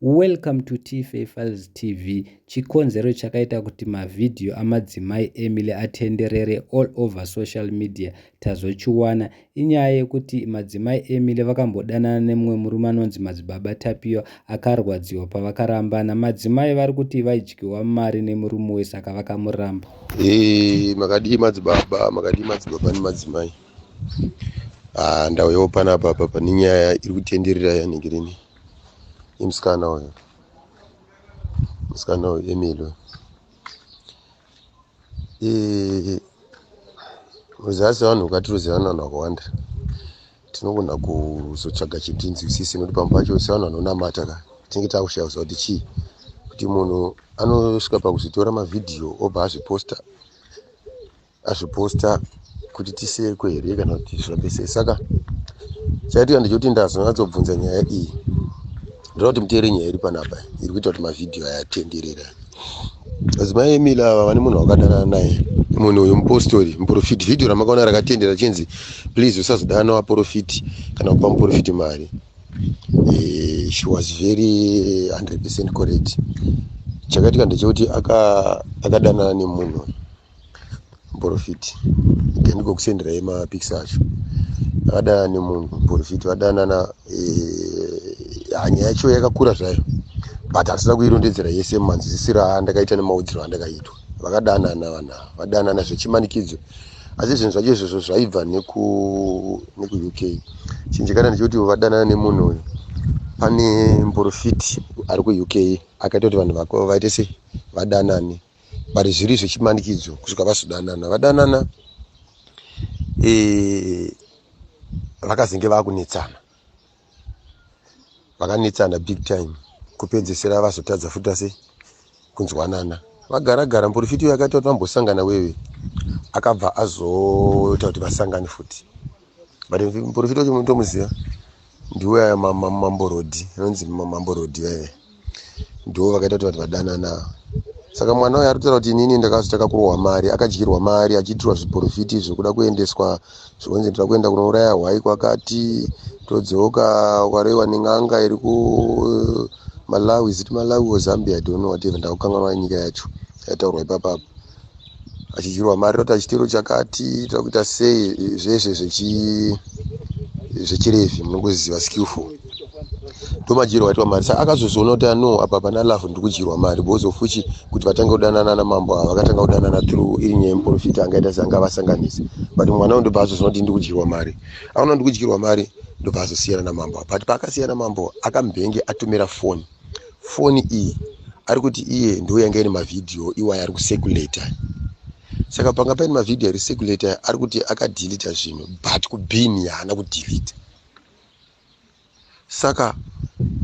Welcome to TFA Files TV. Chikonzero chakaita kuti mavhidhiyo amadzimai Emily atenderere all over social media tazochiwana. Inyaya yekuti madzimai Emily vakambodanana nemumwe murume anonzi Madzibaba Tapiwa akarwadziwa pavakarambana. Madzimai vari kuti vaidyiwa mari nemurume uyu saka vakamuramba. Hey, makadii madzibaba, makadii madzibaba nemadzimai. Ah, ndauyawo panapa apa pane nyaya iri kutenderera yanhingirini. Imusikana uyu, musikana uyu Emily uyu. Eh, muziva sevanhu ukatiroziva vanhu vakawanda tinogona kuzotsvaga chinhu tinzwisise nekuti pamwe pacho sevanhu vanonamata ka tinenge takushaya kuziva kuti chii kuti munhu anosvika pakuzvitora mavhidhiyo obva azviposta azviposta kuti tisekwe here kana kuti zvambe sei. Saka chaitika ndechekuti ndazonyatsobvunza nyaya iyi, ndoda kuti muteere nyaya iri panapa iri kuita kuti mavhidhiyo aya atenderera. Madzimai Emily ava vane munhu wakadanana naye, munhu uyu mupostori, muprofiti. Vhidhiyo ramakaona rakatendera chinzi please usazodana navaprofiti kana kupa muprofiti mari. She was very 100% correct. Chakaitika ndechekuti akadanana nemunhu muprofiti, ndikokusenderai mapikisa acho. Akadanana nemunhu muprofiti, vadanana. Nyaya yacho yakakura zvayo, but hatisina kuirondedzera yese mumanzwisisiro andakaita nemaudziro andakaitwa. Vakadanana vanhu ava, vadanana zvechimanikidzo, asi zvinhu zvacho izvozvo zvaibva nekuUK. Chinhu chakana ndechekuti vadanana nemunhu uyu, pane muprofiti ari kuUK akaita kuti vanhu vako vaite sei, vadanane, but zviri zvechimanikidzo kusvika vazodanana. Vadanana, vakazenge vakunetsana, vakanetsana big time, kupedzesera vazotadza futi sei kunzwanana. Vagara gara, muprofiti uyu akaita kuti vambosangana wewe, akabva azoita kuti vasangane futi. But muprofiti wacho munotomuziva, ndiwo aya Mamborodhi, anonzi Mamborodhi vaive ndo vakaita kuti vanhu vadanana. Saka mwana uyu ari kutaura kuti inini ndakazotanga kurohwa mari, akadyirwa mari achiitirwa zviprofiti zvekuda kuendeswa, zvikonzi ndoda kuenda kunouraya hwai kwakati, todzoka waroiwa nen'anga iri kuMalawi, ziti Malawi or Zambia, I don't know, whatever, ndakukanganwa nyika yacho yaitaurwa ipapapo. Achidyirwa mari toti achitero chakati toda kuita sei, zveshe zvechirevhi munongoziva skillful, ndomadyirwa aitwa mari. Saka akazozoona kuti ano apa pana love, ndiri kudyirwa mari, because of which kuti vatange kudanana namambo ava, vakatanga kudanana through iri nyaya yemuprofita angaita seanga vasanganisa. But mwana uyu ndobva azozoona kuti ndiri kudyirwa mari, aona ndiri kudyirwa mari, ndobva azosiyana namambo ava. But paakasiyana namambo, akambenge atumira foni. Foni iyi ari kuti iye ndo yanga ine mavhidhiyo iwaya ari kucirculata. Saka panga paine mavhidhiyo ari circulata, ari kuti akadhilita zvinhu, but kubhini haana kudhilita. Saka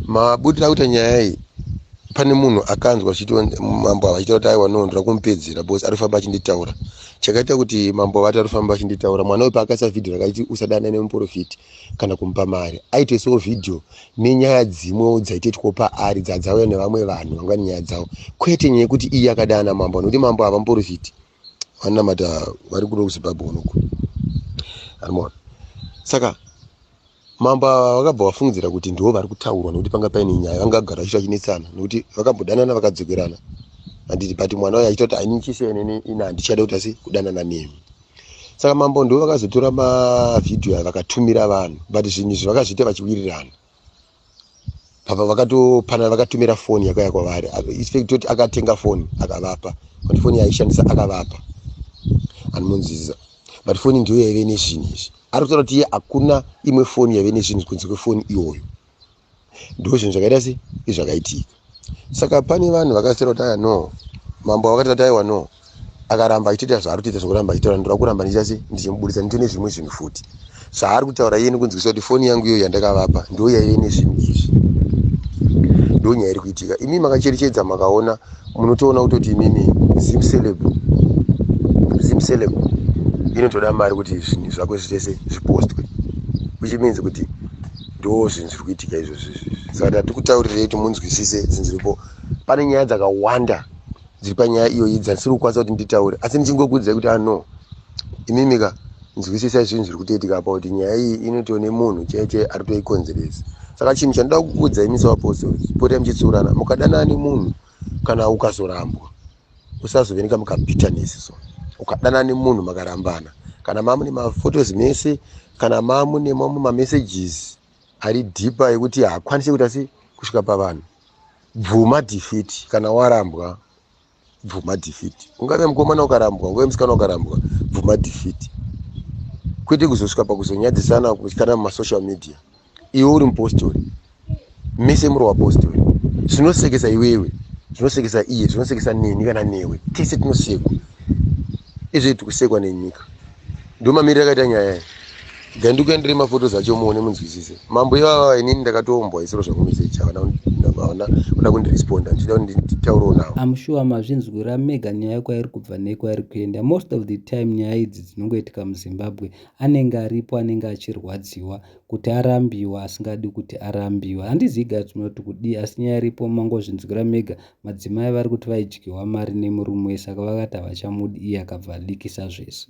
mabudiro akuita nyaya iyi, pane munhu akanzwa achiti mambo ava achitaura kuti aiwa, no, ndoda kumupedzera because ari kufamba achinditaura. Chakaita kuti mambo vati ari kufamba achinditaura, mwana uyu paakaisa vhidhiyo rakaiti usadana nemuprofiti kana kumupa mari, aitoisawo vhidhiyo nenyaya dzimwewo dzaitoitwawo paari dzadzauya nevamwe vanhu vanga nenyaya dzavo, kwete nyaya yekuti iye akadana namambo, nokuti mambo ava muprofiti vanamata vari kuno kuZimbabwe unoku anomaona. Saka mambo ava vakabva vafungidzira kuti ndivo vari kutaurwa, nekuti panga paine nyaya, vangagara vachiita vachinetsana nekuti vakambodanana vakadzokerana, handiti? But mwana uyu achiita kuti ainichisiyana ina, handichada kuti asi kudanana nemi. Saka mambo ndo vakazotora mavhidhiyo aya vakatumira vanhu, but zvinhu izvi vakazviita vachiwirirana. Papa vakatopana, vakatumira foni yakauya kwavari. In fact toti akatenga foni akavapa, kuti foni yaishandisa akavapa, anomunzwisisa. But foni ndiyo yaive nezvinhu izvi. Ari kutaura kuti iye hakuna imwe foni yaive nezvinhu kunze kwefoni iyoyo. Ndo zvinhu zvakaita sei izvakaitika. Saka pane vanhu vakasera kuti aya no, mambo vakati ati aiwa no, akaramba achitoita zvaari kutoita zvekuramba achitaura, ndoda kuramba ndichita sei, ndichimubudisa nditone zvimwe zvinhu futi zvaari kutaura iye, nekunzwisa kuti foni yangu iyoyo yandakavapa ndo yaive nezvinhu izvi. Ndo nyaya iri kuitika. Imi makacherechedza, makaona, munotoona kutoti imimi Zimceleb, Zimceleb inotoda mari kuti zvinhu zvako zvitese zvipostwe, which means kuti ndo zvinhu zviri kuitika izvozvo izvi. Saka tatikutaurirei kuti munzwisise zvinhu zviripo. Pane nyaya dzakawanda dziri panyaya iyoyi dzandisiri kukwanisa kuti nditaure, asi ndichingokuudzai kuti ano imimika nzwisisai zvinhu zviri kutoitika apa, kuti nyaya iyi inotone munhu chaiye chaiye ari kutoikonzeresa. Saka chinhu chandoda kukuudzai misi vapostori, potai muchitsiurana. Mukadanana nemunhu kana ukazorambwa, usazoveneka mukabitterness. So ukadanana nemunhu makarambana, kana mamune maphotos mese, kana mamune mamwe mamessages ari deeper ekuti haakwanisi kuita sei kusvika pavanhu, bvuma defeat. Kana warambwa, bvuma defeat. Ungave mukomana ukarambwa, ungave musikana ukarambwa, bvuma defeat, kwete kuzosvika pakuzonyadzisana kutyana mumasocial media. Iwe uri mupostori, mese muri vapostori. Zvinosekesa iwewe, zvinosekesa iye, zvinosekesa neni kana newe, tese tinosekwa. Izvo tikusekwa nenyika. Ndo mamiriro akaita nyaya iyi. Gandikuendere maphotos acho muone, munzwisise. Mambo ivava, inini ndakatombwa isiro zvangu message, havana kuda kundiresponda, ndichida kuti nditaurewo navo. Am sure mazvinzwira mega nyaya kwairi kubva nekwairi kuenda. Most of the time nyaya idzi dzinongoitika muZimbabwe. Anenge aripo, anenge achirwadziwa kuti arambiwa, asingadi kuti arambiwa. Handizivi guys munoti kudii, asi nyaya iripo mangozvinzwira mega. Madzimai vari kuti vaidyiwa mari nemurume, saka vakati havachamudi, iye akabva alikisa zvese.